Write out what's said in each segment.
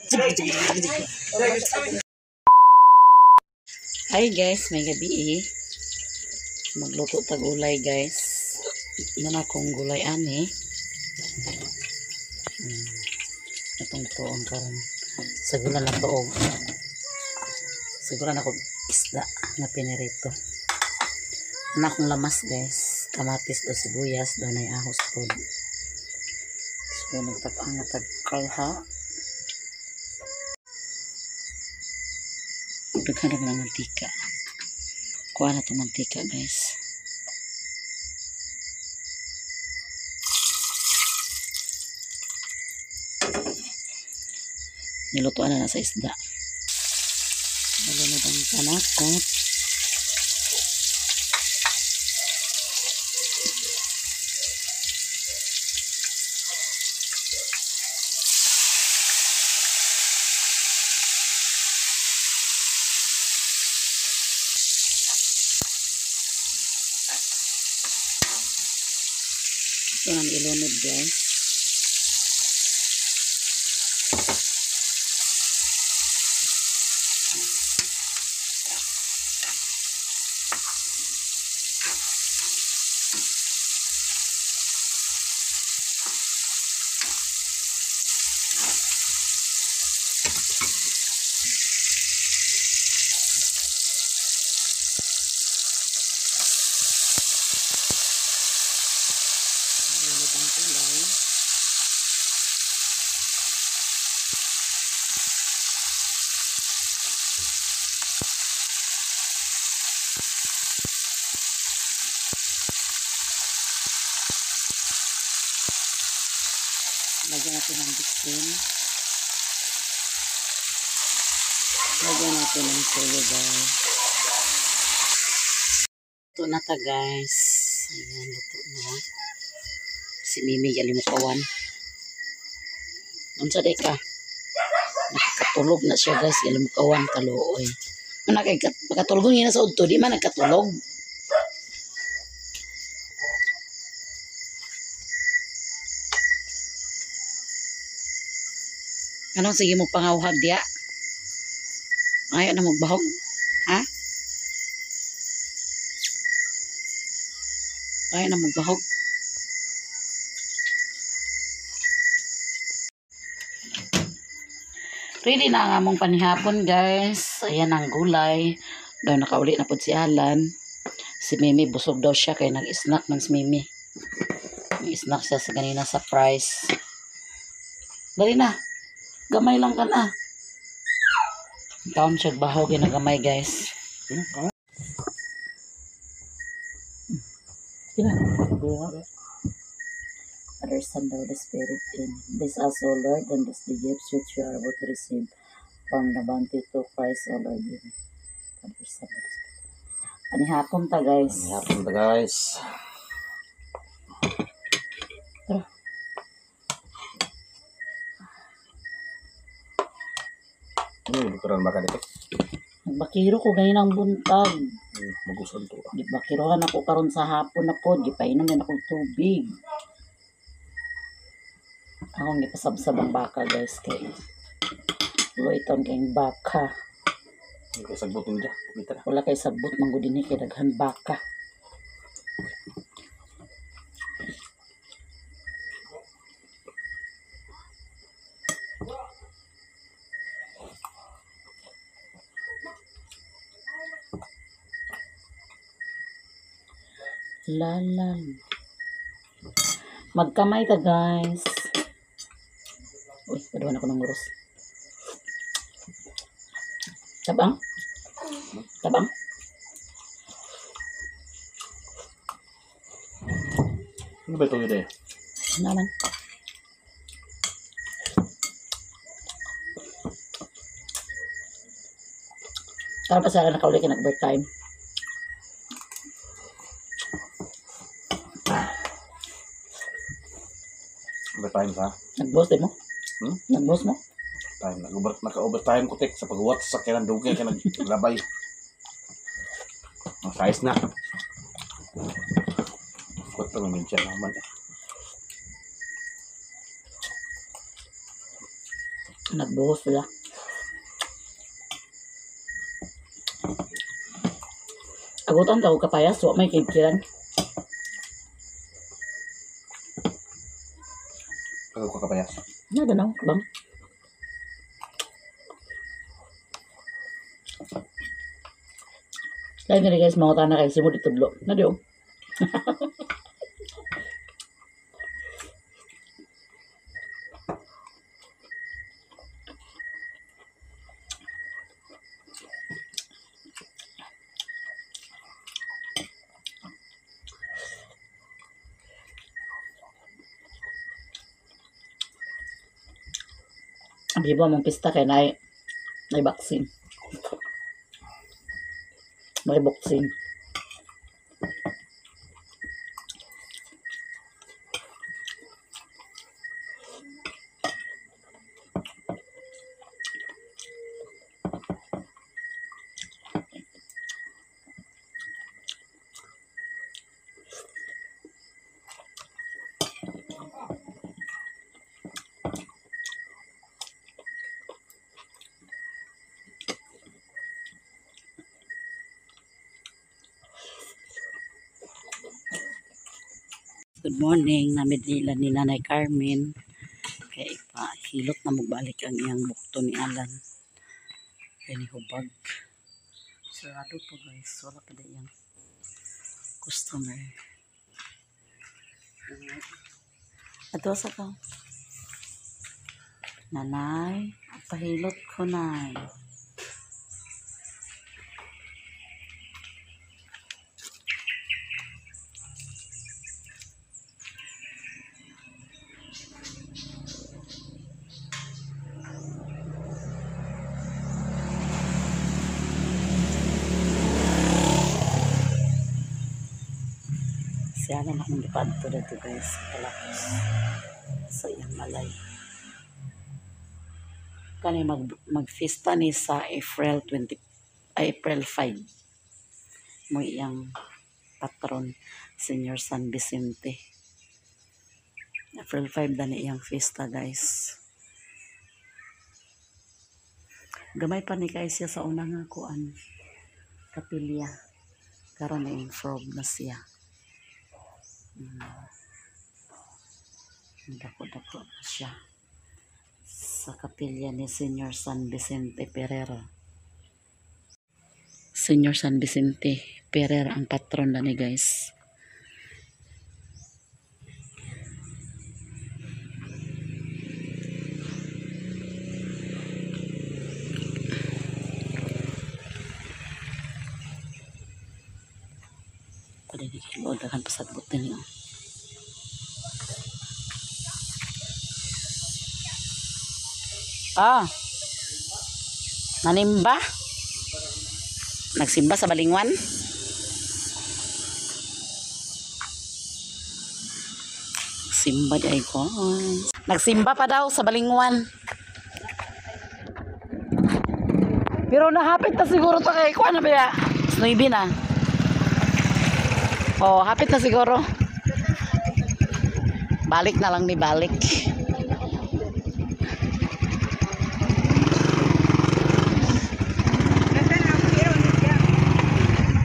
Hi guys, may gabi eh. Magluto tag gulay, guys. Ano na akong gulay ani. Atong tuon karon. Sagulan na to og. Sagulan ako isda nga pinirito. Ano akong lamas, guys. Kamatis o sibuyas, dunay ahos pod. So nagtapang na tag kalha. Daghan ra man ang mantika. Kuha na itong mantika, guys. Nilutuan na na sa isda. Wala na bang panakot. Ito nang ilunod, guys. Ilunod ang gulay. Lagyan natin ng bitsin. Lagyan natin ng toyo, guys. Luto na ta, guys. Ayan, luto na. Si Mimi galimukawan. Unsa day ka? Nakatulog na siya, guys, galimukawan kaluoy. Mana kay makatulog niya sa udto, di man nagkatulog. Anong sige mo pangawhag diya? Ayaw na magbahog? Ha? Ayaw na magbahog? Ready na ang among panihapon, guys. Ayan ang gulay. Daw nakauli na po si Alan. Si Mimi, busog daw siya kay nag-snack man si Mimi. Nag-snack siya sa ganina sa fries. Dali na. Gamay lang ka na. Taon siya bahaw ginagamay, guys. Sila. Father, Son, the Holy Spirit, in. Bless us, O Lord, and bless the gifts which we are about to receive from the bounty to Christ, O Lord. Amen. Father, Son, Holy Spirit. Panihapon ta, guys. Hapon ba, guys? Tara. Ano, bukaran baka dito? Nagbakiro ko ganyan ang buntag. Magusan to. Gibakirohan ako karon sa hapon ako. Gipainom din ako tubig. Akong gipasabsab ang baka, guys. Kay luiton kayong baka. Hindi kayo sagbot niya. Kumita na. Wala kay sabot manggod dinhi kay daghan baka. Lalan. Magkamay ka, guys. Uy, paduhan ako ng oras. Tabang? Tabang? Ano ba ito yun eh? Ano naman? Karon pa sa nakauli ka nag-overtime. Overtime sa? Nag-boss din mo? Hmm? Nag-boss mo? Time. Naka-overtime ko tek sa pag-watch sa kailan dugay ka naglabay. Ang size na. Kuat pa naman siya naman. Nagbuhos sila. Agutan ka og kapayas, wa may kidkiran. Pagod ko kapayas. Na danaw, bang. Lain nga guys, mga na kay simod itudlo. Na di oh. Bibo mong pista kay nay nay vaccine. May boxing. Good morning, namidila ni Nanay Carmen. Kay ipahilot na magbalik ang iyang bukto ni Alan. Kay ni hubag. Sarado po guys, wala pa na iyang customer. Ato sa ka. Nanay, pahilot ko nay. Siya na akong gipadto dito guys, palapos sa iyang balay. Kani magfista ni sa April 5. Mo iyang patron, Senior San Vicente. April 5 dani iyang fiesta guys. Gamay pa ni kay siya sa una nga kuan kapilya. Karon na improve na siya. Dako-dako na siya sa kapilya ni Senior San Vicente Pereira. Senior San Vicente Pereira ang patron na ni guys. Pwede ni kayo daghan pasagbot ninyo. Ah. Nanimba? Nagsimba sa Balingwan? Simba di ay ko. Nagsimba pa daw sa Balingwan. Pero nahapit na siguro to kay kuan na ba ya? 9 na. Oh, hapit na siguro. Balik na lang ni balik.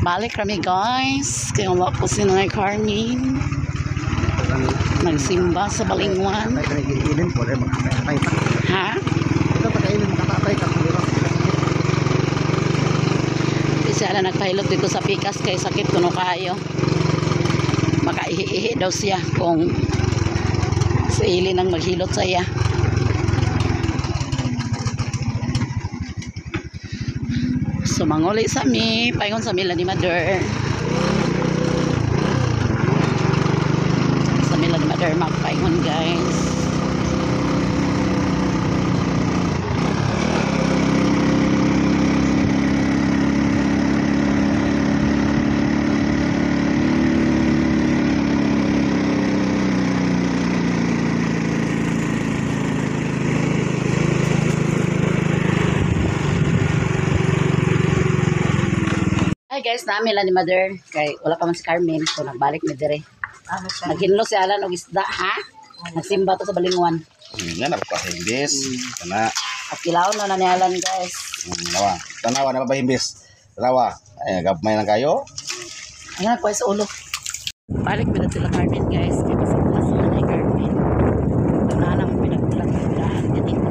Balik kami guys. Kaya wala po si Nanay Carmen. Nagsimba sa Balingwan. Ha? Hindi siya na nagpahilot dito sa pikas kay sakit kuno kayo. Makaihi-ihi daw siya kung sa ilin ang maghilot sa iya. So manguli sa mi, paingon sa mila ni Mother. Sa mila ni Mother magpaingon guys. Hi guys, namin lang ni Mother kay wala pa man si Carmen, so nagbalik ni dire. Naghinlo si Alan og isda, ha? Nagsimba to sa Balingwan. Nga na ko kahindis. Kana. Akilaon na ni Alan, guys. Nawa. Tanawa na pahimbis. Tanawa. Ay, gabmay lang kayo. Ayan, kuha sa ulo. Balik mo na sila Carmen, guys. Kaya mas bukas sila na Carmen. Ito na naman pinagbulat ng daan niya dito.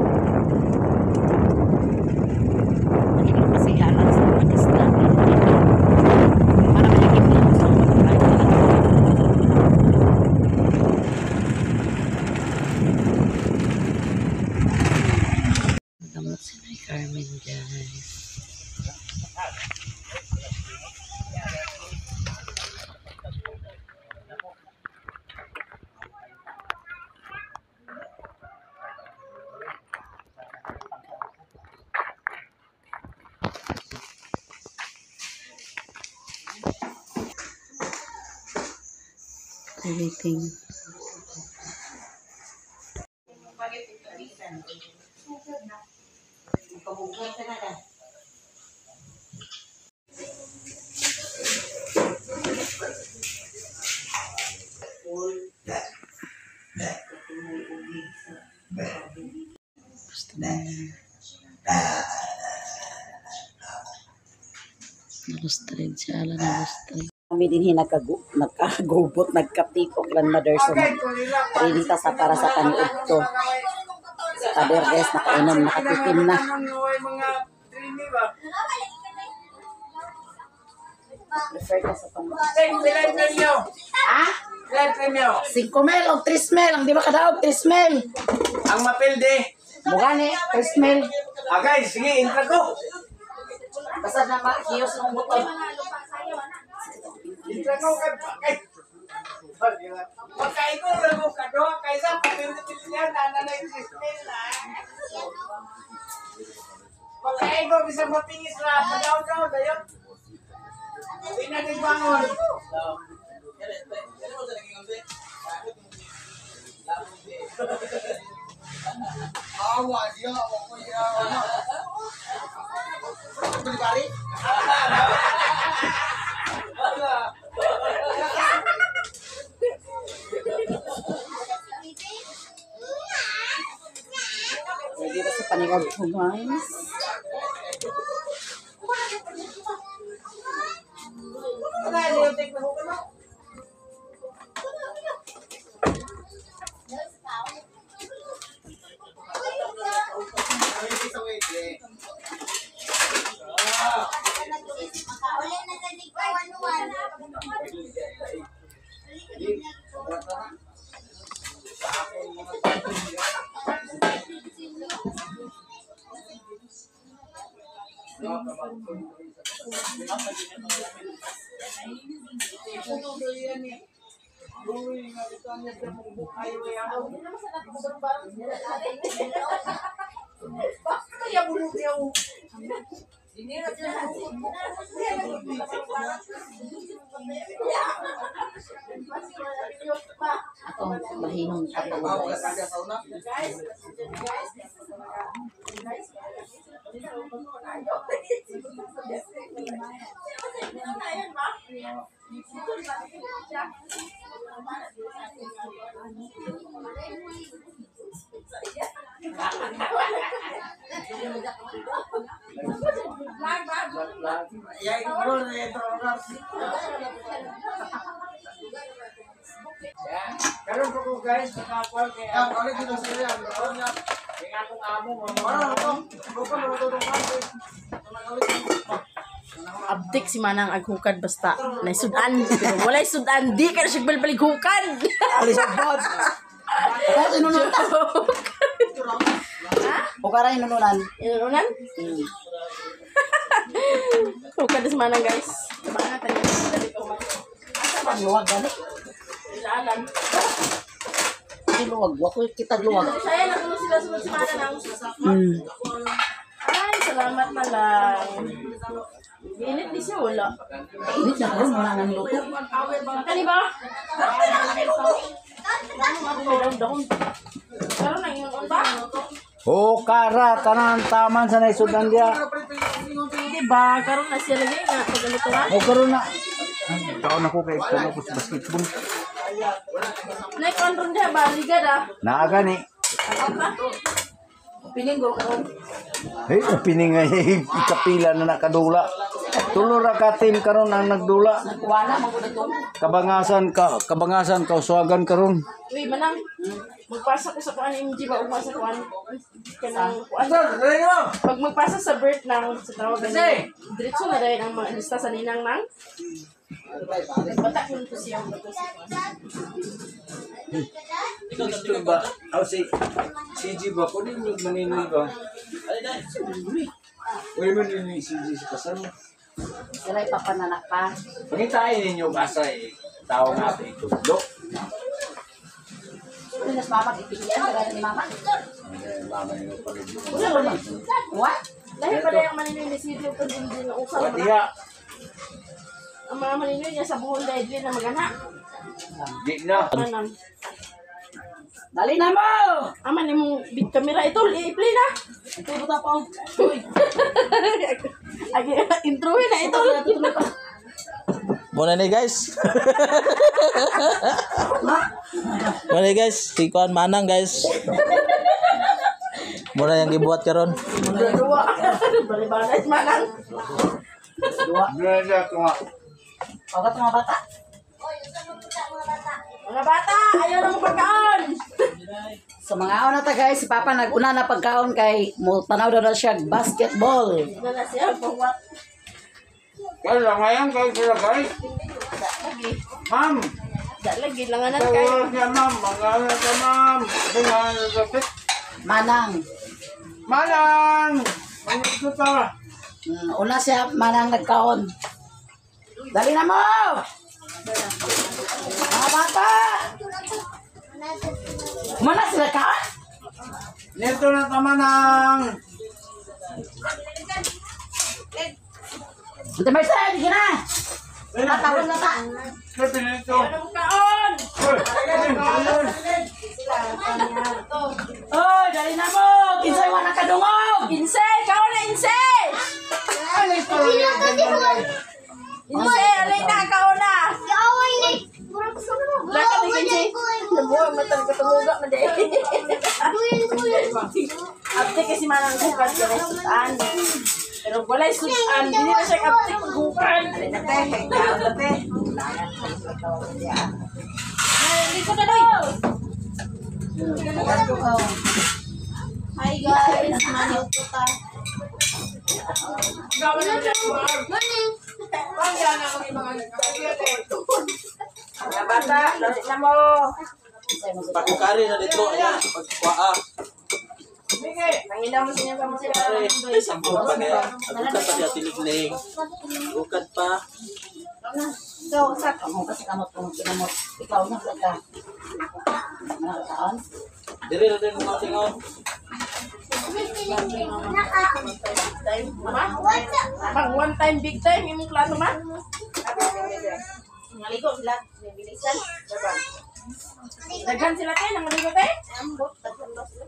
Naging kasi Alan sa Manista. Dito. Para magiging lang sa mga kahit na lang. Nagamot si Nay Carmen, guys. Everything. Gusto na. Nalustrade si Alan, nalustrade. Kami din hi nagkagubot, nagkatikok grandmother. So, ready ta sa para sa paniud to. Sa kaber, guys, nakainom, nakatikim na. Prefer ka sa pang... Ah? 5 mil o 3 mil. Ang di ba kadaog? 3 mil. Ang mapilde. Mukha ni, 3 mil. Okay, sige, intra ko. Basta na makiyos ng buton. Intra ko kay Pagkain ko lang ko kado kaysa papilde-pilde na na Christmas na. Pagkain ko bisag mapingis ra padaw-daw dayon. Di na din bangon. Awa siya, ako iya, ano. Bali-bali? Ready na sa paniod ko, guys. Atong mahinong ato, guys. Karon ko guys, nakakuha kay Ah, kali dito sa iya. Karon niya. Kay akong amo mo. Para to. Grupo na to tong Abdik si Manang aghukad basta naisudan. Pero walay sudan, di ka na siya balbalig hukad. Alis ang bot. Kaya inununan. Pukara inununan. Inununan? Hukad na si Manang, guys. Baka tayo dali ko man. Ang luwag gani. Ilaalan. Ay, luwag. Wako kita luwag. Saya lang kung sila sunod si Manang. Ay, salamat na lang. Init di siya, wala. Init na karon, wala nang luto. Kani ba? Karon na ingon ba? O kara tanan taman sa naisudan dia. Di ba? Karon na siya lagi na pagalutuan. O karon na. Taon ako kay kuno ko sa basketball. Naik on ron dia ba liga da. Naa gani. Opening go karon. Eh, opening ay ikapila na nakadula. Tulo ra ka team karon ang nagdula. Wala man gud to. Kabangasan ka, kabangasan kauswagan karon. Uy, Manang. Magpasa ko sa kuan MG ba ugma sa kuan kanang kuan. Pag magpasa sa birth nang sa tawag gani. Diretso na dahil ang mga lista sa ninang nang. Bata ko nito siya bato sa kuan. Gusto ba? Aw si CG ba ko din yung maninoy ba? Uy, maninoy CG sa kasal. Sila ipapananak pa. Pangitain ninyo basa eh. Tao nga ito itudlo. Pinas mama gipilian kagaya ni mama. Mama ninyo pag-ibig. What? Lahi pa na yung maninoy ni Silvio pag hindi na usap. Wa diha. Ang mga maninoy niya sa buhol dahil din na magana. Di na. Manang. Dali na mo. Aman imong big camera ito, i-play na. Ito buta pa. Uy. Agi intro na ito. Muna ni guys. Muna ni guys, si Kuan Manang guys. Muna yung gibuhat karon. Dua. Bali-balay Manang. Dua na ko nga. Pagat mga bata. Mga bata, ayaw na mo pagkaon. So mga una ta guys, si Papa naguna na pagkaon kay mo tanaw daw na siya basketball. Wala siya pagwat. Kaya ngayon kayo sila guys. Lagi. Ma'am, Da lagi langanan kayo. tawag niya ma'am. Mga ka ma'am. Mga ka Manang. Manang! Mga ka. Una siya Manang nagkaon. Dali na mo! Mga bata! Mana sila kaon? Nito na ta Manang. Ante Marcel, hindi na! Tatawag na ta! Pinito. Ayaw na mo kaon. Oy, dali na mo! Kinsay wala kadungog! Inse, kaon na inse. Inse, alay na kaon na. Laka ni inse. Nabuha matan katumuga man dai. Apte kasi Manang hukad ka sudan. Pero walay sudan, hindi na siya apte hukad. Dito na doy. Hi guys, manuto ta. Mga bata, lari na mo. Pagkukari na dito ayan, pagkuha. Nangina mo siya sa mga Ay, sampung pa niya. Agukad pa siya tiligling. Agukad pa. So, sa kamo kasi kamot kung kinamot. Ikaw na sa ka. Mga kaon? Dire na din mga tingaw. Time, ma. Pang one time, big time, imong klaro ma. Nangaligo sila, bilisan. Daghan sila te, nangaligo te. Ambot, daghan daw sila.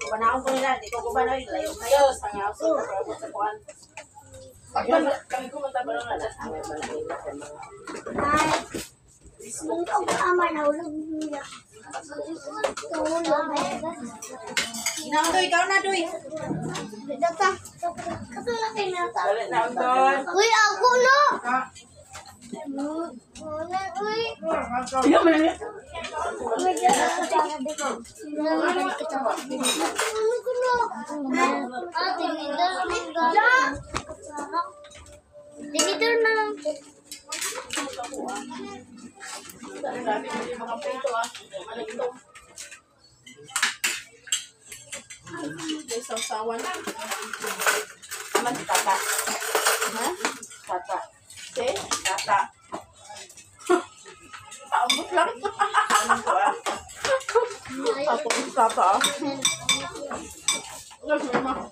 Kubanaon ko nila, di ko kubanaw, layo kayo, sa nga sa kuan. Kami ko matabalo na. Doy, ikaw na, Doy. Dali na, Anton. Uy, ako na! Uy! Tinidor na lang. Grabe mo yung mga prito ah. Malagtong. May sausawan na. Aman si tata. Ha? Tata. Si? Tata. Paambot lang. Tata, tata ah. Yes, mama.